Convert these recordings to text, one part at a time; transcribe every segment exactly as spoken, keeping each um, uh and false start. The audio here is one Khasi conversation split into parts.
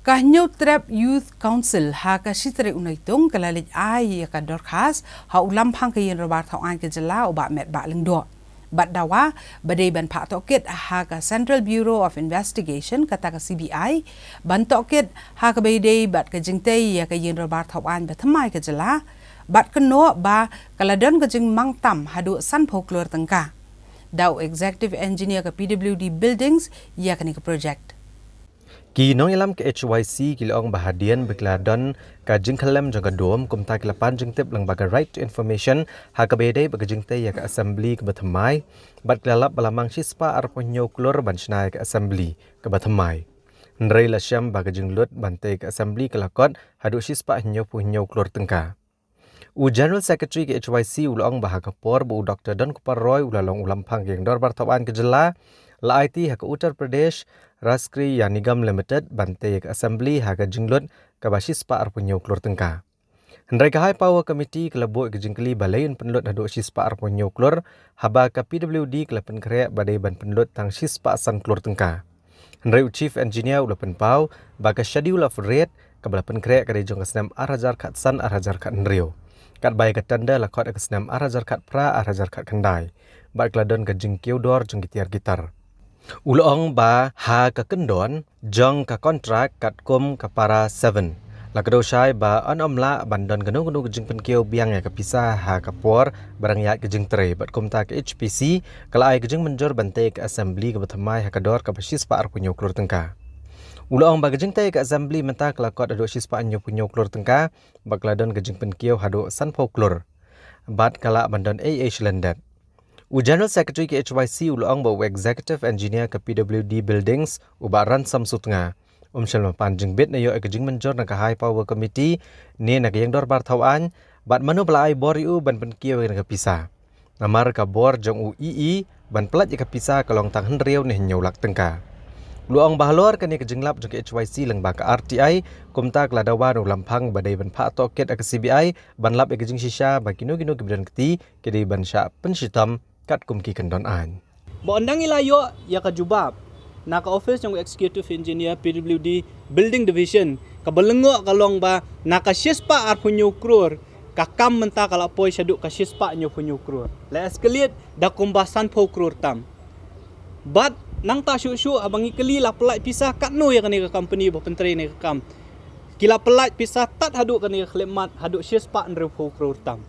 Ka Hynñiewtrep Youth Council ha ka shi tarik u Naitung ka la leit ai ïa ka dorkhas ha u Lamphang ka Ïingdorbar Thawaiñ ka Jylla u Bah Metbah Lyngdoh. Bad dawa ba dei ban phah tohkit ha ka Central Bureau of Investigation kata ka C B I ban tohkit ha kaba ïadei bad ka jingtei ïa ka Ïingdorbar Thawaiñ ba thymmai ka Jylla, bad kynnoh ba ka la don ka jingmang tam haduh sanphew klur tyngka. Da u Executive Engineer ka P W D Buildings ïa kane ka project. Ki nongïalam ka H Y C ki la ong ba hadien ba ki la don ka jingkhyllem jong ka dom, kumta ki la pan jingtip lyngba ka Right to Information ha kaba ïadei bad ka jingtei ïa ka Assembly kaba thymmai, bad ki la lap ba la mang shispah arphew hynñiew klur ban shna ïa ka Assembly kaba thymmai. Hynrei la shem ba ka jinglut ban tei ka Assembly ka la kot haduh shispah hynñiewphew hynñiew klur tyngka. U General Secretary ka H Y C u la ong ba ha ka por ba u Doktor Donkupar Roy u la long u Lamphang ka Ïingdorbar Thawaiñ ka Jylla, la aiti ha ka Uttar Pradesh Rajashri Nigam Limited ban tei ïa ka Assembly ha ka jinglut kaba shispah arphew hynñiew klur tyngka. Hynrei ka High Power Committee ka la buh ïa ka jingkylli balei yn pynlut haduh shispah arphew hynñiew klur, haba ka P W D ka la pynkhreh ba dei ban pynlut tang shispah san klur tyngka. Hynrei u Chief Engineer u la pynpaw ba ka Schedule of Rate kaba la pynkhreh ka dei jong ka snem ar hajar khatsan ar hajar khathynriew, katba ïa ka tender la khot ha ka snem ar hajar khatphra ar hajar khatkhyndai, bad ka la don ka jingkiew dor jong ki tiar ki tar. U la ong ba ha ka kyndon jong ka kontrak katkum ka para seven, la kdew shai ba yn ym lah ban don kano kano ka jingpynkiew biang ïa ka pisa ha ka por ba dang ïaid ka jingtrei, bad kumta ka H P C ka la ai ka jingmynjur ban tei ka Assembly kaba thymmai ha ka dor kaba shispah arphew hynñiew klur tyngka. U la ong ba ka jingtei ka Assembly mynta ka la kot haduh shispah hynñiewphew hynñiew klur tyngka, bad ka la don ka jingpynkiew haduh sanphew klur, bad ka lah ban don ei ei shalyndet. U General Secretary ka H Y C u la ong ba u Executive Engineer ka P W D Buildings u Bah Ransom Sutnga um shym la pan jingbit na ïoh ïa ka jingmynjur na ka High Power Committee ne na ka Ïingdorbar Thawaiñ, bad mano ba la ai bor ïa u ban pynkiew ïa ka pisa. Namar ka bor jong u E E ban pyllait ïa ka pisa ka long tang hynriew ne hynñiew lak tyngka. U la ong ba halor kane ka jinglap jong ka H Y C lyngba ka R T I, kumta ka la dawa na u Lamphang ba dei ban phah tohkit ha ka C B I ban lap ïa ka jingshisha ba kino kino kiba don kti ki dei ban shah pynshitom katkum ki kyndon aiñ. Ba ynda ngi la ïoh ïa ka jubab na ka office jong u Executive Engineer P W D Building Division, kaba lyngngoh ka long ba na ka shispah arphew hynñiew klur, ka kam mynta ka la poi shaduh ka shispah hynñiewphew hynñiew klur. La escalate da kumba sanphew klur tam. Bad nangta shuh shuh haba ngi kylli la pyllait pisa katno ïa kane ka company ba pyntrei ïa kane ka kam, ki la pyllait pisa tad haduh kane ka khyllipmat haduh shispah hynriewphew klur tam.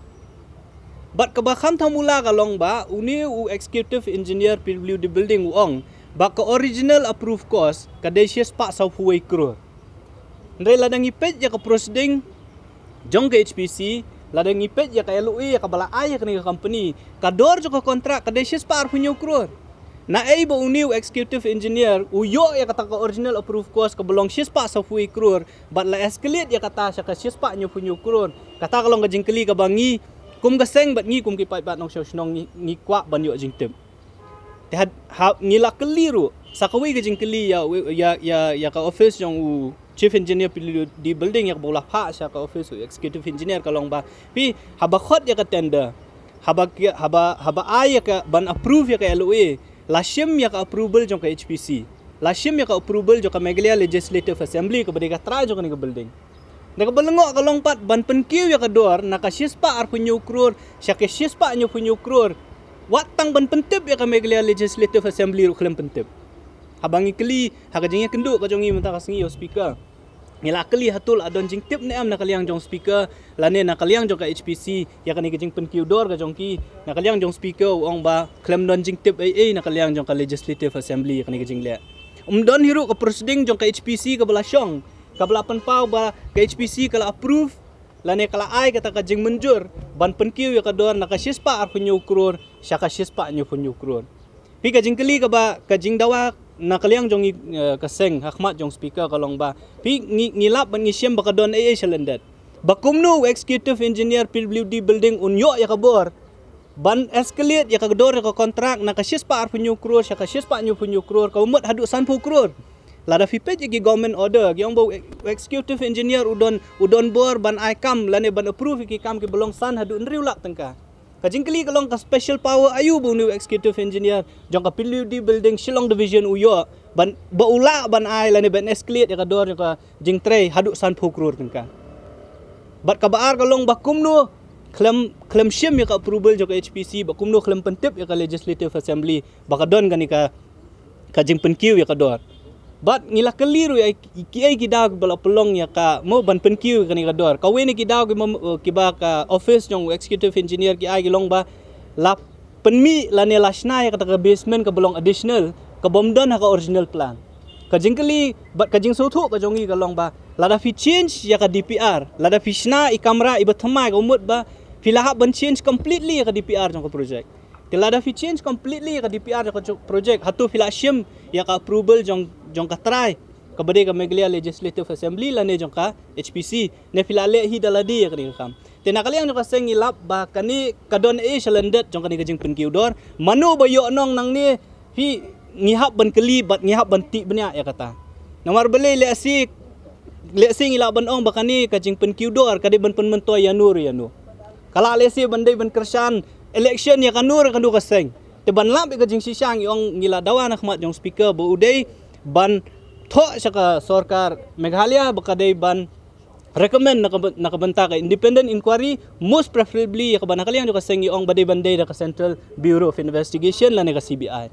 Bad kaba kham thamula ka long ba une u Executive Engineer P W D Building u ong ba ka original approved cost ka dei shispah sawphew wei klur. Hynrei lada ngi peit ïa ka proceeding jong ka H P C, lada ngi peit ïa ka L O A ïa kaba la ai ïa kane ka company, ka dor jong ka kontrak ka dei shispah arphew hynñiew klur. Naei ba une u Executive Engineer u ïoh ïa kata ka original approved cost kaba long shispah sawphew wei klur, bad la escalate ïa kata sha ka shispah hynñiewphew hynñiew klur? Kata ka long ka jingkylli kaba ngi kum ka seng bad ngi kum ki paidbah nongshong shnong ngi, ngi kwah ban ïoh jingtip. Te had, ha, ngi la kylli ruh sa kawei ka jingkylli ïa, ïa, ïa, ïa ka office jong u Chief Engineer P W D Building ïa kaba u la phah sha ka office u Executive Engineer ka long ba, phi, haba khot ïa ka tender, haba ki, haba, haba ai ïa ka ban approve ïa ka L O A, la shim ïa ka approval jong ka H P C, la shim ïa ka approval jong ka Meghalaya Legislative Assembly kaba dei ka trai jong kane ka building. Da kaba lyngngoh ka long pat ban pynkiew ïa ka dor na ka shispah arphew hynñiew klur sha ka shispah hynñiewphew hynñiew klur, wat tang ban pyntip ïa ka Meghalaya Legislative Assembly ruh khlem pyntip. Haba ngi kylli ha ka jingïakynduh ka jong ngi mynta ka sngi ïa u Speaker, ngi la kylli hato la don jingtip ne em na ka liang jong u Speaker lane na ka liang jong ka H P C ïa kane ka jingpynkiew dor ka jong ki. Na ka liang jong u Speaker u ong ba khlem don jingtip ei ei na ka liang jong ka Legislative Assembly ïa kane ka jingleh. Um don hi ruh ka proceeding jong ka H P C kaba la shong, kaba la pynpaw ba ka H P C ka la approve lane ka la ai kata ka jingmynjur ban pynkiew ïa ka dor na ka shispah arphew hynñiew klur sha ka shispah hynñiewphew hynñiew klur. Phi, ka jingkylli kaba, ka jingdawa na ka liang jong ngi, eh, ka seng ha khmat jong u Speaker ka long ba, phi, ngi, ngi lap bad ngi shem ba ka don ei ei shalyndet. Ba kumno u Executive Engineer P W D Building un ïoh ïa ka bor ban escalate ïa ka dor ïa ka kontrak na ka shispah arphew hynñiew klur sha ka shispah hynñiewphew hynñiew klur, kaba mut haduh sanphew klur? Lada phi peit ïa ki government order ki ong ba u e-, u Executive Engineer u don, u don bor ban ai kam lane ban approve ïa ki kam kiba long san haduh hynriew lak tyngka. Ka jingkylli ka long ka special power aïu ba une u executive engineer jong ka P W D building Shillong Division u ïoh ban, ba u lah ban ai lane ban escalate ïa ka dor jong ka jingtrei haduh sanphew klur tyngka. Bad kaba ar ka long ba kumno khlem, khlem shim ïa ka approval jong ka H P C, ba kumno khlem pyntip ïa ka Legislative Assembly ba ka don kane ka, ka jingpynkiew ïa ka dor. Bad ngi la kylli ruh ïa ki, ki ei ki daw ba la pynlong ïa ka, mo, ban pynkiew ïa kane ka dor. Kawei na ki daw ki mem-, kiba ka office jong u executive engineer ki ai ki long ba la pynmih lane la shna ïa kata ka basement kaba long additional, ka bym don ha ka original plan. Ka jingkylli bad ka jingsngewthuh ka jong ngi ka long ba lada phi change ïa ka D P R, lada phi shna i kamra iba thymmai, ka mut ba phi la hap ban change completely ïa ka D P R jong ka project. Te lada phi change completely ïa ka D P R jong ka project, hato phi la shim ïa ka approval jong, jong ka trai, kaba dei ka Meghalaya Legislative Assembly lane jong ka H P C, ne phi la leh hi da lade ïa kane ka kam? Te na ka liang jong ka seng ngi lap ba kane ka don ei sha lyndet jong kane ka jingpynkiew dor. Mano ba ïoh nong nangne, phi, ngi hap ban kylli bad ngi hap ban tip bniah ïa kata. Namar balei, lehse, lehse ngi lah ban ong ba kane ka jingpynkiew dor ka dei ban pynmyntoi ïano re ïano. Ka lah lehse ban dei ban kyrshan election ïa kano re kano ka seng. Te ban lap ïa ka jingshisha ngi ong, ngi la dawa na khmat jong speaker ba u dei ban thoh sha ka sorkar Meghalaya ba ka dei ban recommend na ka, na ka bynta ka independent inquiry, most preferably ïa kaba na ka liang jong ka seng ngi ong ba dei ban dei da ka Central Bureau of Investigation lane ka C B I.